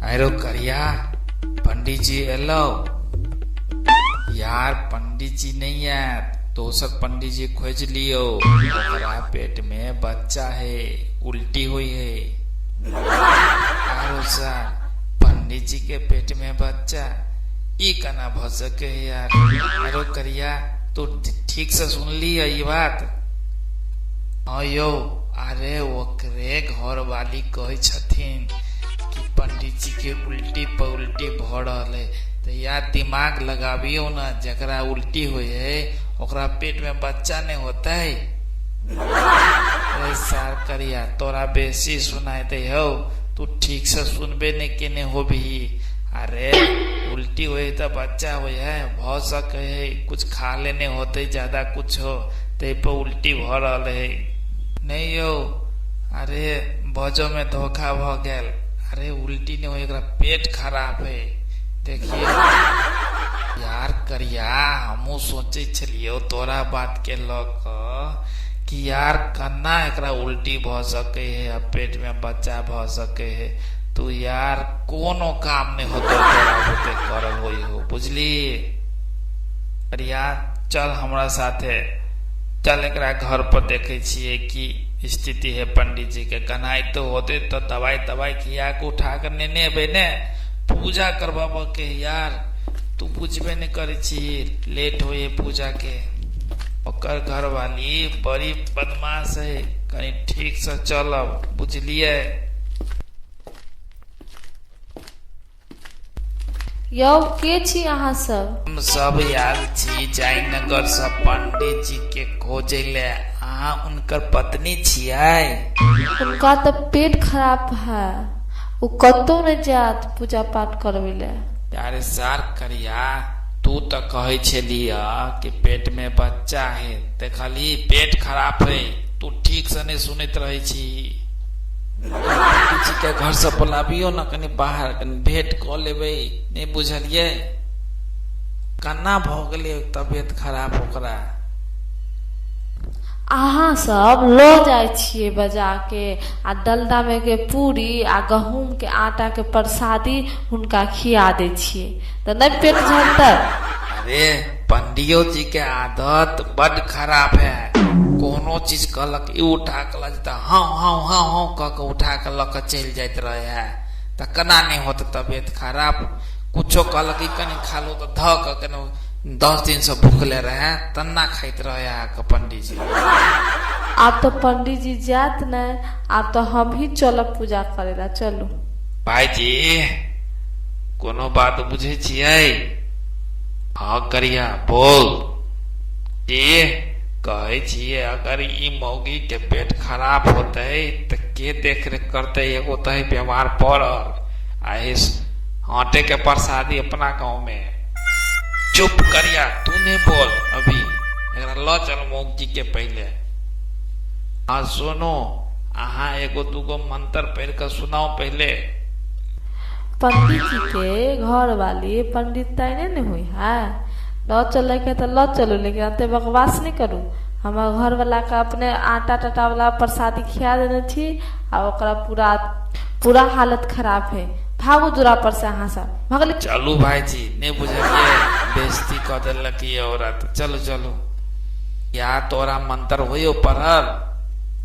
आरो करिया पंडीजी एलो। यार पंडीजी नहीं आयत, दोसर पंडीजी खोज लियो। ओकरा पेट में बच्चा है, उल्टी हुई है। आरो सर पंडीजी के पेट में बच्चा ई केना भ सके है यार? आरो करिया तू ठीक से सुनली है ई बात? हाँ यौ, अरे ओकरे घर वाली कहै छथिन कि पंडीजी के उल्टी पर उल्टी भ रहल है। तो यार दिमाग लगाबियो ना, जकरा उल्टी हुई है ओकरा पेट में बच्चा नहीं होता है। अरे सार करिया तोरा बेसी सुनाई दे हो, तू ठीक से सुनबे नहीं केने होबही। अरे उल्टी हुई तो बच्चा हुई है, भ सके है कुछ खा लेने होते ज्यादा कुछ हो ते पर उल्टी भ रहल है। नहीं यौ, अरे बजो में धोखा भ गेल। अरे उल्टी नहीं हो, एकरा पेट खराब है। देखिए यार करिया, हमहू सोचे छलियो तोरा बात के ल क कि यार कन्ना एकरा उल्टी भ सके है आ पेट में बच्चा भ सके है। तू यार कोनो काम नहीं होतो तोरा बुते करल होई हो, बुझली? करिया चल हमरा साथे चल, एकरा घर पर देखे छियै की स्थिति है पंडीजी के। कनाई तो होते तो दवाई तवाई खिया के उठा के नेने एबै ने, पूजा करबाबऽ के। यार तू बुझबे नहीं करे छी, लेट होय है पूजा के। ओकर घरवाली बड़ी बदमाश है, कहीं ठीक से चलब, बुझलियै? यौ के छी अहाँ सब? हम सब आयल छी जयनगर से पंडित जी के खोजे ले। अहाँ उनकर पत्नी छियै? हुनका तऽ पेट खराब है, ओ कतौ नहि जायत पूजा पाठ करबै लए। अरे सार करिया, तू तऽ कहै छलिय कि पेट में बच्चा है, देखली पेट खराब है। तू ठीक से नहीं सुनैत रहे छी। पंडित जी के घर से बोलाबियो ना कनि बाहर, कनि भेंट कऽ लेबै। नहीं बुझलियै कन्ना भऽ गेलै तबियत खराब ओकरा? अहाँ सब लऽ जाइ छियै बजा के आ डलडा में के पूरी आ गहूम के आटा के प्रसादी हुनका खिया दै छियै तऽ नहि पेट झरतै? अरे पंडियो जी के आदत बड खराब है। कोनो चीज कहलक ई उठा के लऽ जेतै, हाँ हाँ हाँ हाँ कह के उठा के लऽ के चलि जाइत रहे है। तऽ केना नहि होत तबियत खराब? कुछो कहलक ई कनि खा लो तऽ धऽ के केना 10 दिन से भूखले रहे तन्ना खाइत रहे है पंडीजी। आब तऽ पंडीजी जायत नहि, आब तऽ हम ही चलब पूजा करे ला। चलू भाईजी, कोनो बात बुझै छियै? हाँ करिया बोल। ए कहै छियै अगर ई मौगी के पेट खराब होतै तऽ के देख रेख करतै? एगो तऽ है बीमार पड़ल आ आटे के प्रसादी अपना गाँव में। चुप करिया, तू नहीं बोल अभी, एकरा लऽ चल मौगी के पहिले। हाँ सुनो, अहाँ एगो दूगो मंत्र पढ़ि कऽ सुनाउ पहिले। पंडित जी के घर वाली पंडित तैने ने हुई है। लऽ चले के तऽ लऽ चलू, लेकिन एते बकवास नहि करू। हमर घर वाला के अपने आटा टाटा वाला प्रसादी खिया देने छी आ ओकरा पूरा पूरा हालत खराब है। भागू दूरा पर से अहाँ सब, भगले। चलू भाईजी, नहीं बुझलियै, बेइज्जती कऽ देलक ई औरत। चलू चलू। या तोरा मंत्र होयो पढ़ल?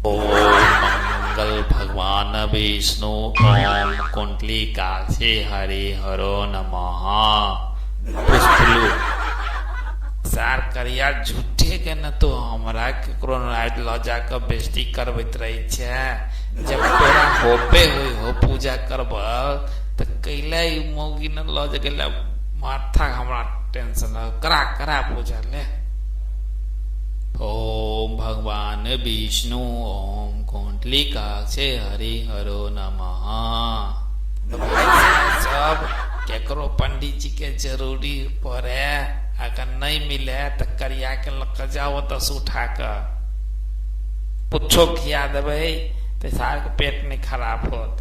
ओम मंगल भगवान विष्णु ओम कुंडली काक्षी हरि हरो नमः। पुष्पलू सार करिया, झूठे के न तो हमरा केकरो लऽ जाकऽ बेइज्जती करबैत रहै छै। जब तोरा होबे हुई हो पूजा करब तऽ कैला ई मौगी न लऽ गेलै? माथा हमरा टेंशन करा करा पूजा ले। ओम भगवान विष्णु ओम कुंडली काक्षे हरि हरो नमः। तो भाई साहब सब केकरो पंडित जी के जरूरी पड़े, अगर नहीं मिले तऽ करिया के लऽ के जाओ ओतऽ से उठा कऽ कुछो खिया देबै तऽ सार के पेट नहीं खराब होत।